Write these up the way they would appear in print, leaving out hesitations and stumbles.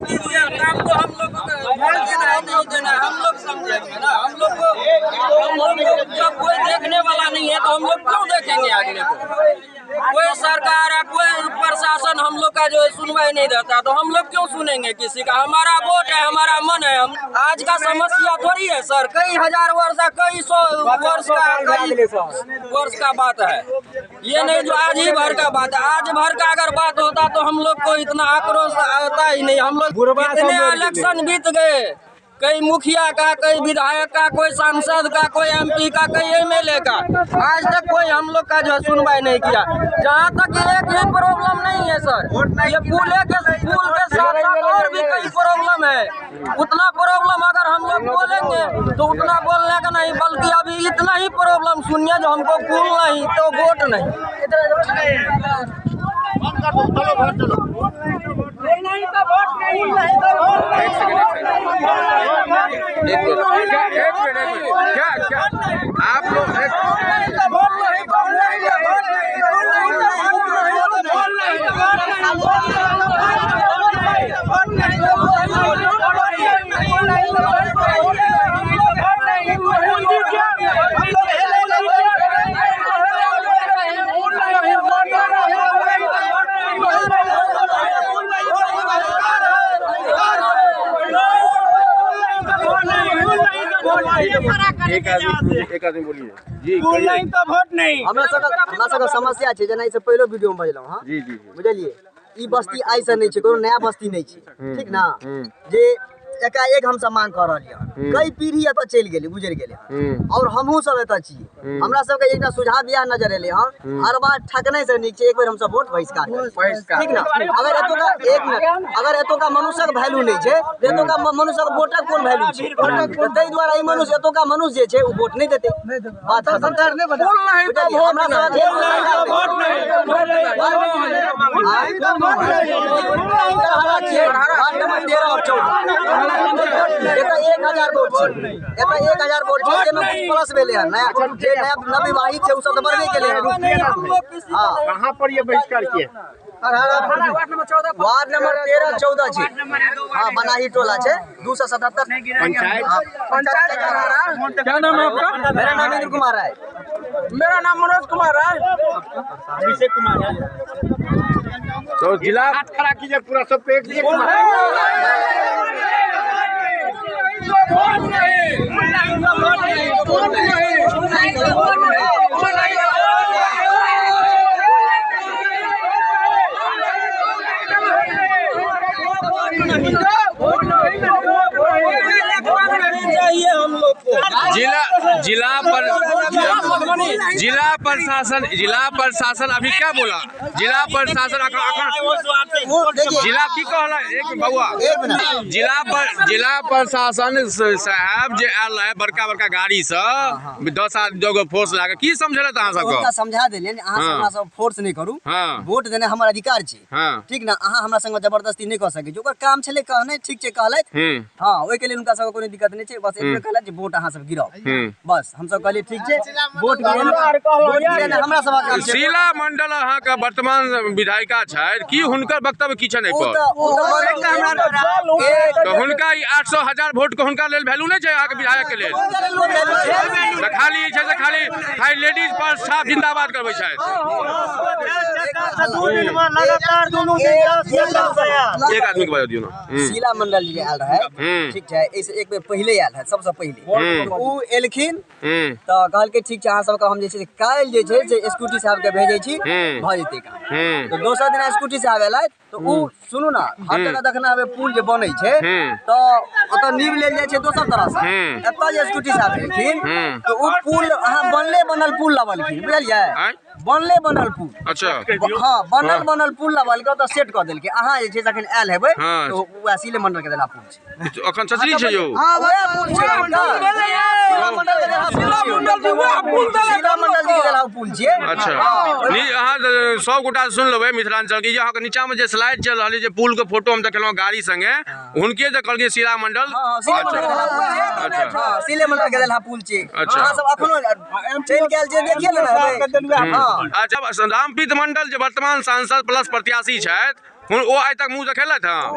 काम तो हम लोग को देना है, नहीं देना है, हम लोग समझेंगे ना। हम लोग को जब कोई देखने वाला नहीं है तो हम लोग क्यों देखेंगे अगले को? कोई सरकार है, कोई प्रशासन हम लोग का जो है सुनवाई नहीं देता, तो हम लोग क्यों सुनेंगे किसी का? हमारा वोट है, हमारा मन है। हम आज का समस्या थोड़ी है सर, कई हजार वर्ष का, कई सौ वर्ष का, कई वर्ष का बात है। ये नहीं जो आज ही भर का बात है। आज भर का अगर बात होता तो हम लोग को इतना आक्रोश आता ही नहीं। हम लोग कितने इलेक्शन बीत गए, कई मुखिया का, कई विधायक का, कोई सांसद का, कोई एमपी का, कई एमएलए का, आज तक कोई हम लोग का जो है सुनवाई नहीं किया। जहाँ तक एक ही प्रॉब्लम नहीं है सर, ये पुल के साथ साथ और भी कई प्रॉब्लम है। उतना प्रॉब्लम अगर हम लोग बोलेंगे तो उतना बोलने का नहीं, बल्कि अभी इतना ही प्रॉब्लम सुनिए जो हमको पुल नहीं तो वोट नहीं। क्या आप लोग एक आदमी बोलिए जी। नहीं तो वोट नहीं। हमरा सबके समस्या छै, जेना ई से पहिलो वीडियो में बजलहुँ हँ, जी जी बुझलिए। ई बस्ती आइ से नहीं छै, कोनो नया बस्ती नहीं छै, ठीक ना? जे एकाएक हम सब मांग कऽ रहल हन, कई पीढ़ी एतऽ चलि गेलै, गुजरि गेलै, और हमहूँ सब एतऽ छियै। हमरा सबके एकटा सुझाव इएह नजर एलै हन, हर बार ठकने से नीक छै एक बेर हमसब वोट बहिष्कार, ठीक ना? अगर एतुका एक मिनट, अगर एतुका मनुष्यक वैल्यू नहि छै तऽ एतुका मनुष्यक वोटक कोन वैल्यू छै? ताहि दुआरे ई मनुष्य, एतुका मनुष्य जे छै ओ वोट नहि देतै। बात वार्ड नंबर 13 और 14 एतऽ 1000 वोट छै, एतऽ 1000 वोट छै, जाहिमे कुछ प्लस भेलै हन। नया जे नया नवविवाहित छै ओ सब तऽ बढ़बे केलै हन। हाँ, कहाँ पर ये बहिष्कार किए? वार्ड नंबर 13 14 छै। हाँ, बनाही टोला छै, 277 पंचायत। पंचायत। क्या नाम है आपका? मेरा नाम इंद्र कुमार राय। मेरा नाम मनोज कुमार राय। अभिषेक कुमार। तो जिला हाथ खड़ा कीजिए पूरा सब पे एक। चाहिए हम लोग को जिला जिला पर जिला प्रशासन अभी क्या बोला? जिला प्रशासन जिला की कहला? एक बउआ, जिला प्रशासन साहब जे आयल है बड़का बड़का गाड़ी से 10 आदमी फोर्स लागे, की समझेलत अहाँ सबके? समझा देलियनि, अहाँ सब हमरा सब फोर्स नहि करू, वोट देनाइ हमर अधिकार छै, ठीक ना? अहाँ हमरा संग जबरदस्ती नहि कऽ सकै छी। ओकर काम छलै कहनाइ, ठीक छै कहलथि, हाँ, ओहिके लेल हुनका सबके कोनो दिक्कत नहि छै। बस एतबे कहलथि जे वोट अहाँ सब गिराउ, बस। हमसब कहलियै ठीक छै, वोट गिरेनाइ हमरा सबक काम छै। शीला मंडल अहाँके वर्तमान विधायिका छथि, की हुनकर वक्तव्य की छनि एहि पर? तऽ हुनका ई 800 हजार वोट के हुनका लेल वैल्यू नहि छै अहाँके विधायक के लेल? तऽ खाली छै से खाली खाली लेडीज पर साफ जिंदाबाद करबै छथि। एक आदमी के बजा दियौ ना। शीला मंडल जी आयल रहै, ठीक छै, एहिसँ एक बेर पहिले आयल रहै, सबसँ पहिले ओ एलखिन तऽ कहलकै ठीक छै अहाँ सबके हम जे छै काल्हि जे छै से स्कूटी साहबके भेजै छी, भऽ जेतै काम। तऽ दोसर दिना स्कूटी साहब एलथि तऽ ओ सुनू ना, हर जगह देखना हेबै पुल जे बनै छै तऽ ओतऽ नींव लेल जाइ छै दोसर तरहसँ, एतऽ जे स्कूटी साहब एलखिन तऽ ओ पुल अहाँ बनले बनल पुल लबलखिन, बुझलियै? बनले बनल पुल, अच्छा, हाँ, बनल बनल पुल लबलकै, ओतऽ सेट कऽ देलकै। अहाँ जे छै अखन आयल हेबै तऽ वएह सीले मंडल के देला पुल छै, अखन चचरी छै यौ, वएह पुल छै, शीला मंडल के देला पुल छै, पुल छै। अच्छा, अहाँ सब गोटा सुन लेबै मिथिलांचल के, अहाँके नीचा में जे स्लाइड चल रहल जे पुल के फोटो हम देखलहुँ गाड़ी संगे, हुनके जे कहलखिन शीला मंडल। अच्छा, सीले मंडल के देला पुल छै। अच्छा, अहाँ सब अखनो चलि गेल जे देखिए ने हेबै। अच्छा, रामप्रीत मंडल जे वर्तमान सांसद प्लस प्रत्याशी छथि, ओ आइ तक मुँह देखेलथि हँ?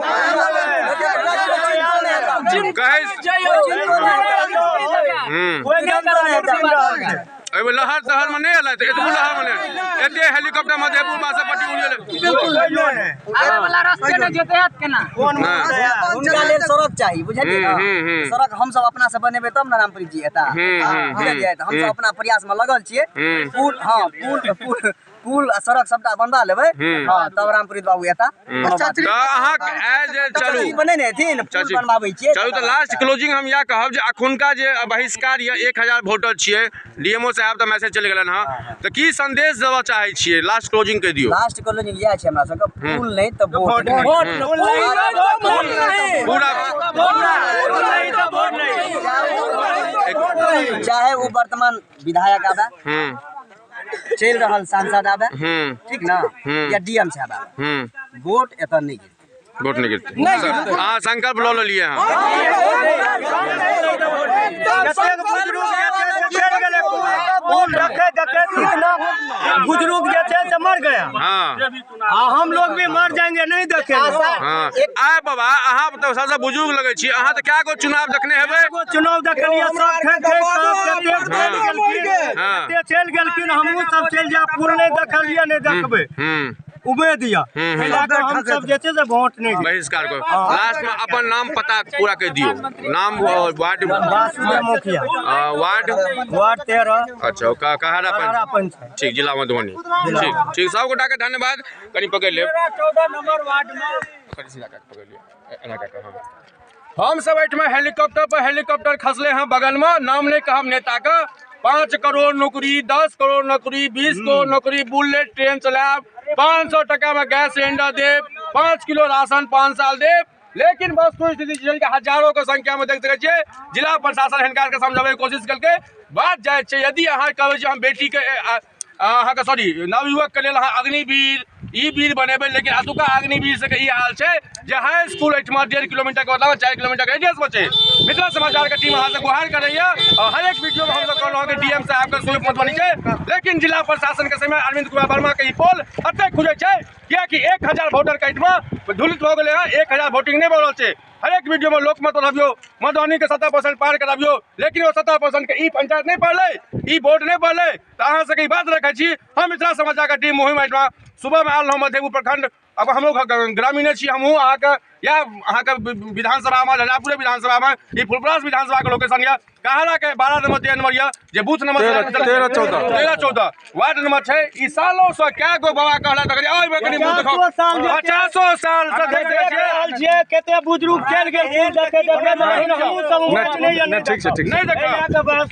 एहिमे लहर तहर में नहीं एलै, एतबो लहर में नहीं एते हेलीकॉप्टर मधेपुर से पट्टी उड़ि गेलै। आबै वाला रास्ते नै जेतै केना? हुनका लेल सड़क चाही, बुझलियै ने? सड़क हम सब अपना से बनेबै तब ने रामप्रीत जी एता, बुझलियै? तऽ हम सब अपना प्रयास में लगल छियै। पुल, हाँ, पुल पुल पुल आ सड़क सबटा बनवा लेबै, हाँ, तब रामप्रीत बाबू एता। तऽ अहाँ चलू बनेने हेथिन, पुल बनवाबै छियै। चलू तऽ लास्ट क्लोजिंग हम इएह कहब जे अखुनका जे बहिष्कार यऽ 1000 वोटर छियै, डीएमओ साहब तऽ मैसेज चलि गेलनि हँ, तऽ की संदेश देबऽ चाहै छियै? लास्ट क्लोजिंग कहि दियौ। लास्ट क्लोजिंग इएह छै हमरा सबके, पुल नहि तऽ वोट नहि। पूरा चाहे वो वर्तमान विधायक आबै, चलि रहल सांसद आबै, ठीक ना, या डीएम साहब आबै, वोट एतऽ नहि गिरतै। वोट नहीं गिरते। हाँ, संकल्प लऽ लेलियै अहाँ। बुजुर्ग जे छै से मर गया, हाँ, हम लोग भी मर जाएंगे, नहीं देखेंगे। हाँ, आय बाबा, अहाँ तऽ सबसँ बुजुर्ग लगै छी, अहाँ तऽ कए गो चुनाव देखने हेबै? चुनाव देखलियै, सब चलि गेलखिन, हमहूँ सब चलि जायब, पुल नहि देखलियै, नहि देखबै, उबे दिया हम सब जे छै से वोट नहीं बहिष्कार करू। लास्ट में अपन नाम पता पूरा कहि दियौ। नाम वार्ड? वासुदेव मुखिया। वार्ड? वार्ड 13। अच्छा, कहारा पंचायत, ठीक, जिला मधुबनी। ठीक ठीक, सब गोटा के धन्यवाद। कनि पकड़ि लेब, 14 नंबर वार्ड में पकड़ि लिअ। हम सब एहिठमा हेलीकॉप्टर पर हेलीकॉप्टर खसले हैं बगल में, नाम नहीं कहब नेता के। 5 करोड़ नौकरी, 10 करोड़ नौकरी, 20 करोड़ नौकरी, बुलेट ट्रेन चलायब, 500 टका में गैस सिलेंडर देब, 5 किलो राशन 5 साल देब। लेकिन वस्तु स्थिति हजारों के संख्या में देख सकै छियै। जिला प्रशासन हिनका के समझाबै के कोशिश करके बात जाइ छै। यदि अहाँ कहबै जे हम बेटी के अहाँके सॉरी नवयुवक के लेल अहाँ अग्निवीर ई वीर बनेबै, लेकिन अतुका अग्निवीर सबके ई हाल छै जे हाई स्कूल एहिठमा 1.5 किलोमीटर के बदला 4 किलोमीटर के रेडियस में छै। मिथिला समाचार के टीम अहाँ से गुहार करैया और हर एक वीडियो में हमसब कहलहुँ कि डीएम साहब के स्वरूप मधुबनी छै, लेकिन जिला प्रशासन के समय अरविंद कुमार वर्मा के ई पोल एतेक खुजै छै कियाकि 1000 वोटर के एहिठमा धुलित भऽ गेलै हँ, 1000 वोटिंग नहि भऽ रहल छै। हर एक वीडियो में लोकमत बढ़बियौ, मधुबनी के 70% पार कराबियौ, लेकिन ओ 70% के ई पंचायत नहीं पड़लै, ई वोट नहीं पड़लै। तऽ अहाँ सबके ई बात रखै छी। हम मिथिला समाचार के टीम मुहिम एहिठमा सुबह में आयल रहौं मधेपुर प्रखंड। अब हमहूँ ग्रामीणे छी, हमहूँ अहाँके या अहाँके विधानसभा में, झंझारपुरे विधानसभा में, ई फुलपरास विधानसभा के लोकेशन यऽ, कहारा के 12 नंबर 13 नंबर यऽ, जे बूथ नंबर 13 14 वार्ड नंबर छै। ई सालों से कए गो बाबा कहला तक 50 साल से देख रहल छियै, कते बुजुर्ग चलि गेल, देखे देखे नहीं, ठीक छै, ठीक नहीं देखो।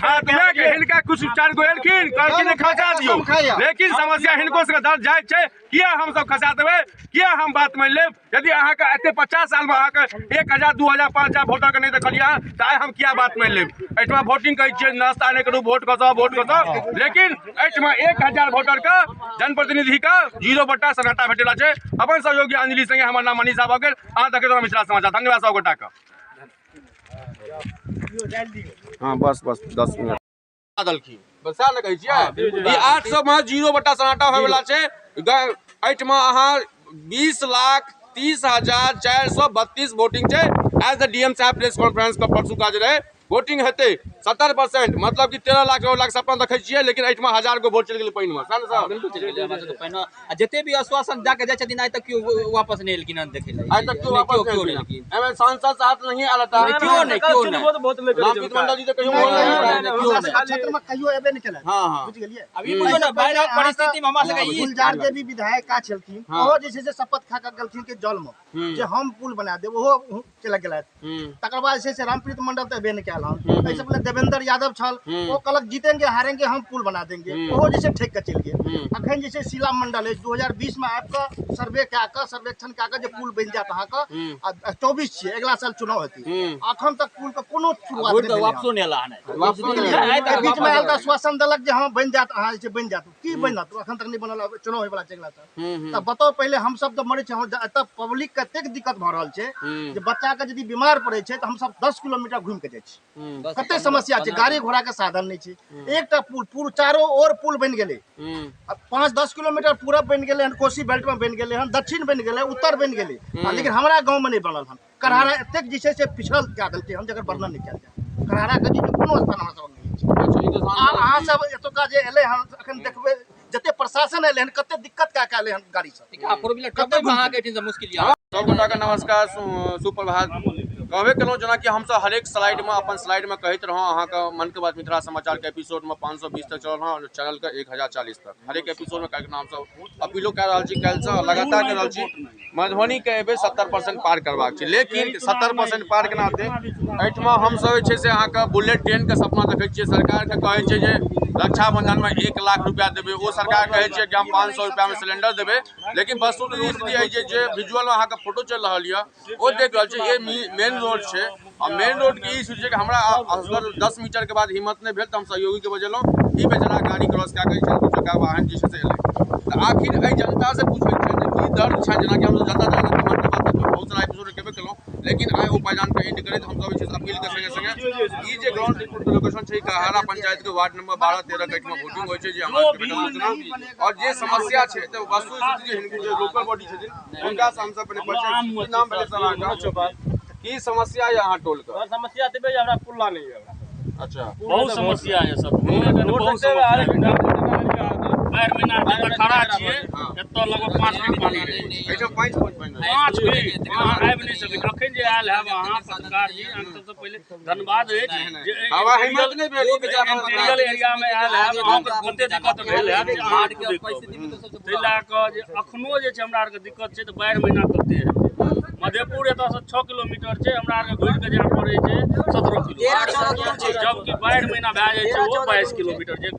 हां, तो हिनका कुछ 4 गो एलखिन, कहलखिन खसा दियौ, लेकिन समस्या हिनको से दर्द जाइ छै। किया हम सब खसा देबै, किया हम बात मानि लेब? यदि अहाँके एते 50 साल में अहाँके 1000 2000 5000 वोटर के नहीं देखलियै तऽ आइ हम किया बात मानि लेब? एहिठमा वोटिंग कहै छियै, नास्ता नहि करू, वोट खसाउ, वोट खसाउ, लेकिन एहिठमा 1000 वोटर के जनप्रतिनिधि के 0 बट्टा सन्नाटा भेटेला छै। अपन सहयोगी अंजलि संगे हमर नाम मनीषा भऽ गेल। अहाँ देखैत रहू मिथिला समाचार। धन्यवाद सब गोटा के। हाँ, बस बस 10 मिनट देलखिन, बस सएह ने कहै छियै। ई 800 में 0 बट्टा सन्नाटा होयवला छै। एहिठमा अहाँ 20,30,432 वोटिंग छै। एज the DM साहब प्रेस कॉन्फ्रेंस के परसू काज रहे, वोटिंग हेतै 70%, मतलब कि 13 लाख 9 लाख सपना देखै छियै, लेकिन एहिठमा 1000 गो वोट चलि गेलै पानिमे। सएह ने सर? बिल्कुल चलि गेलै हमरा सबके पानिमे। आ जते भी आश्वासन दऽ के जाइ छथिन, आइ तक केओ वापस नहि एलखिन हन देखै लए। आइ तक केओ वापस नहि एलखिन। एहिमे सांसद साहब नहीं आयल था, केओ नहि, केओ नहि। रामप्रीत मंडल जी तऽ कहियो क्षेत्र में कहियो एबे नहि केलथि। हां, बुझि गेलियै? अब ई बुझियौ ने, बाढ़िक परिस्थिति मे हमरा सबके ई गुलजार देवी विधायक का छलखिन, ओहो जे छै से शपथ खा कऽ गेलखिन कि जल में जे हम पुल बना देब, ओहो चलि गेलथि। तकर बाद जे छै से रामप्रीत मंडल तऽ एबे नहि कयल हन। एहिसँ पहिले देवेंद्र यादव छल, ओ कहलक जीतेंगे हारेंगे हम पुल बना देंगे, ओहो जे छै ठकि कऽ चलि गेल। अखन जे छै शीला मंडल अछि, 2020 में आबि कऽ सर्वे कए कऽ सर्वेक्षण कए कऽ जे पुल बनि जायत अहाँके, आ 24 छियै, अगिला साल चुनाव हेतै, अखन तक पुल के कोनो शुरुआत नहि भेलै। वापसो नहि एला हन। बीच में आयल तऽ आश्वासन देलक जे हँ बनि जायत, अहाँ जे छै बनि जायत। की बनत? अखन तक नहि बनल, चुनाव होय वाला छै अगिला साल। तऽ बताउ पहिले हमसब तऽ मरै छै, एतऽ पब्लिक कतेक दिक्कत भऽ रहल छै जे बच्चा के यदि बीमार पड़ै छै तऽ हमसब 10 किलोमीटर घुमि के जाइ छी। कते समस्या छै, गाड़ी घोड़ा के साधन नहि छै। एकटा पुल पुल चारो ओर पुल बनि गेलै, 5-10 किलोमीटर पूरब बनि गेलै हन, कोसी बेल्ट में बनि गेलै हन, दक्षिण बनि गेलै, उत्तर बनि गेलै, लेकिन हमरा गाँव में नहि बनल हन। करहारा एतेक जे छै से पिछड़ल कए देलकै हन जकर वर्णन नहि कयल जाय। करहारा के जे कोनो स्थान हमरा सबक नहि छै। अहाँ सब एतुका जे एलै हन अखन देखबै जते प्रशासन एलै हन कते दिक्कत कए कऽ एलै हन गाड़ी सब। सब गोटा के नमस्कार, सुप्रभात। कहबे केलहुँ जेनाकि हमसब हरेक स्लाइडमे अपन स्लाइडमे कहैत रहौं अहाँके मन के बात मिथिला समाचारके एपिसोडमे 520 तक चलल हँ, चैनलके 1040 तक हरेक एपिसोडमे कार्यक्रम हमसब अपीलो कए रहल छी काल्हिसँ लगातार कए रहल छी। मधुबनीके एहि बेर 70% पार करबाक छै, लेकिन 70% पार केना हेतै? एहिठमा हमसब जे छै से अहाँके बुलेट ट्रेनके सपना देखै छियै। सरकारके कहै छै जे रक्षाबंधनमे 1 लाख रुपया देबै, ओ सरकार कहै छै कि हम 500 रुपयामे सिलेंडर देबै, लेकिन वस्तुतः स्थिति अछि जे विजुअलमे अहाँके फोटो चलि रहल यऽ ओ देख रहल छै ये मेन रोड छै। आ मेन रोडके ई स्थिति छै कि हमरा असगर 10 मीटरके बाद हिम्मत नहि भेल तऽ हम सहयोगीके बजेलहुँ, ई बेचारा गाड़ी क्रॉस कए कऽ जे छै 2 चक्का वाहन जे छै से एलै। तऽ आखिर एहि जनतासँ पूछै छै जे की दर्द छै, जेनाकि हमसब जनता जनार्दन मन के बात बहुत सारा एपिसोड केबे केलहुँ, लेकिन आइ ओ पायदानके एंड करैत हमसब जे छै से अपीलके संगे संगे ई जे ग्राउंड रिपोर्ट के लोकेशन छै कहारा पंचायत के वार्ड नंबर 12-13 के एहिठमा वोटिंग होइ छै जे हमरा सबके भेटल सूचना और जे समस्या छै तऽ वस्तु स्थिति जे हिनकर जे लोकल बॉडी छथिन हुनकासँ हमसब पहिने परिचय। की नाम भेलै सर अहाँके? की समस्या यऽ अहाँ टोल के? समस्या देबै हमरा पुल्ला नहि यऽ। अच्छा, बहुत समस्या यऽ सर, बहुत समस्या। 12 महीना जतऽ खड़ा छियै एतऽ लगभग 5 फीट पानि रहै छै। एहिठाम 5 फीट पानि रहै छै। 5 फीट अहाँ आबि नहि सकै। अखन जे आयल हैब अहाँ पत्रकार जी, अहाँ सबसँ पहिले धन्यवाद अछि जे इंटीरियर एरियामे आयल हैब, अहाँके कते दिक्कत भेल हैब जे अहाँ ताहि लए कऽ जे अखनो जे छै हमरा आरके दिक्कत छै तऽ 12 महीना कते हेतै। मधेपुर एतऽसँ 6 किलोमीटर छै, हमरा आरके घुरि कऽ जाय पड़ै छै 17 किलोमीटर, जबकि 12 महीना भए जाइ छै ओ 22 किलोमीटर जे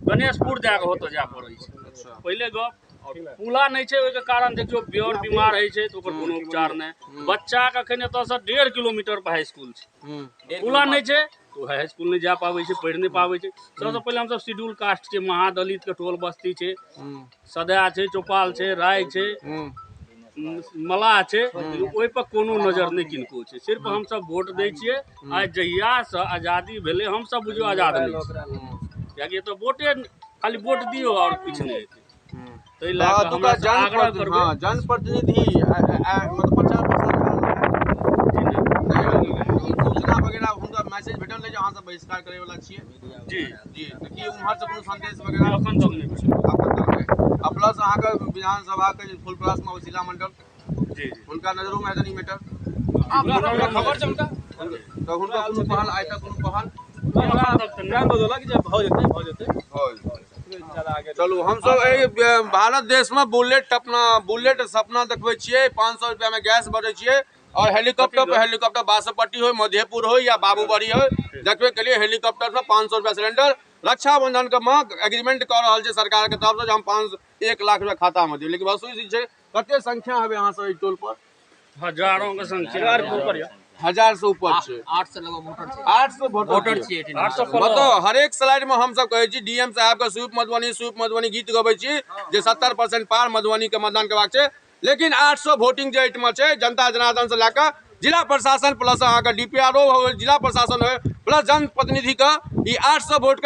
गणेशपुर दए कऽ ओतऽ जाय पड़ै छै। पहिले गप पुला नहि छै, ओहिके कारण देखियौ बेर बीमार होइ छै तऽ ओकर कोनो उपचार नहि। बच्चाके एखन एतऽसँ 1.5 किलोमीटर पर हाई स्कूल छै, पुला नहि छै तऽ ओ हाई स्कूल नहि जा पाबै छै, पढ़ि नहि पाबै छै। सबसँ पहिले हमसब शेड्यूल कास्ट छै, महादलितके टोल बस्ती छै, सदा छै, चौपाल छै, राय छै, मलाह छै, ओहि पर कोनो नजर नहि किनको छै। सिर्फ हमसब वोट दै छियै। आ जहियासँ आजादी भेलै हमसब बुझियौ आजाद नहि छी, कियाकि एतऽ वोटे खाली वोट दियौ आओर किछु नहि हेतै। ताहि लए कऽ हमरा आग्रह करबै जनप्रतिनिधि मतलब प्रचार प्रसार सूचना वगैरह हुनका मैसेज भेटल नहि जे अहाँ सब बहिष्कार करै वाला छियै? जी जी, तऽ की उम्हरसँ कोनो संदेश वगैरह अखन तक नहि भेटल? अखन तक नहि। आ प्लस अहाँके विधानसभा के जे फुलपरासमे वसीला मंडल जी हुनका नजरोमे हेतनि ई मैटर? खबर छै हुनका, तऽ हुनका कोनो पहल आइ तक कोनो पहल चलू हमसब एहि भारत देशमे बुलेट सपना देखबै छियै, 500 रुपयामे गैस बटै छियै और हेलीकॉप्टर पर हेलीकॉप्टर बासोपट्टी हो, मधेपुर हो या बाबूबड़ी हो, देखबे के लिए हेलीकॉप्टर से 500 रुपया सिलेंडर। रक्षाबंधन के मांग एग्रीमेंट कऽ रहल छै सरकार के तरफ से जे हम 1 लाख रुपया खाता में देब, लेकिन वस्तु छै कते संख्या हवे अहाँ सब एहि टोल पर? हजारों के संख्या, 1000 से ऊपर छै, 800 लगभग वोटर छै, 800 वोटर छियै। बताउ हरेक स्लाइड में हमसब कहै छी डीएम साहब के स्वीप मधुबनी स्वीप मधुबनी गीत गबै छी जे 70% पार मधुबनी के मतदान करबाक छै, लेकिन 800 वोटिंग जे एहिठमा छै जनता जनार्दन से लए कऽ जिला प्रशासन प्लस अहाँके DPRO हो, जिला प्रशासन हो प्लस जनप्रतिनिधि के ई 800 वोट के